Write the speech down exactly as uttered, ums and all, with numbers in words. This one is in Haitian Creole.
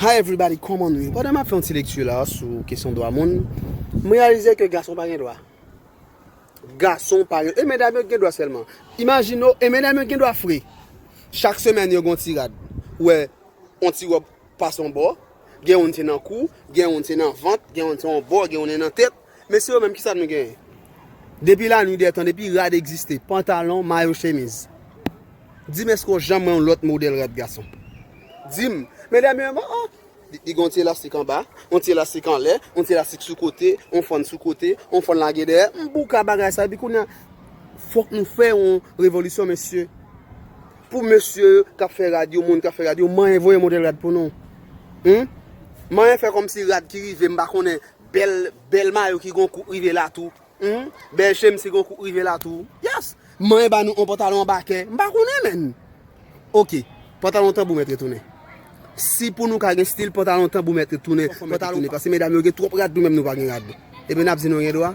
Hi everybody, kòman nou ye? Pandan m ap fè yon ti lekti la sou kesyon dwa moun, m reyalize ke gason pa gen dwa. Gason pa gen, e medam yo gen dwa sèlman. Imajine w, e medam yo gen dwa fre. Chak semèn yo gen yon ti rad. Ou wè, yon ti wòb pase yon bò, gen youn se nan kou, gen youn se nan vant, gen youn se yon bò, gen youn nan tèt. Mesye yo menm, kisa nou genyen? Depi lanwi dètan, depi rad egziste, pantalon, mayo, chemiz. Di m, èske w janm wè yon lòt modèl rad gason? Di m, medam yo, oh, oh, li, li gen yon ti elastik anba, yon ti elastik anlè, yon ti elastik sou kote, yon fann sou kote, yon fann lage dèyè. M bouka bagay sa, epi kounye a, fòk nou fè yon revolisyon, mesye. Pou mesye k ap fè rad yo, moun k ap fè rad yo, manyen voye modèl rad pou nou. Hmm? Manyen fè kòmsi rad ki rive, m pa konnen, bèl, bèl mayo ki gon kout rive la tou. Hmm? Bèl chemiz ki gon kout rive la tou. Yes! Manyen ba nou yon pantalon anba kè. M pa konnen, menn. Ok. Pantalon tanbou mèt retounen. Si pou nou ka gen stil, pantalon tanbou mèt retounen. Pantalon, paske medam yo gen twòp rad, nou menm nou pa gen rad. Ebyen, n ap di nou gen dwa.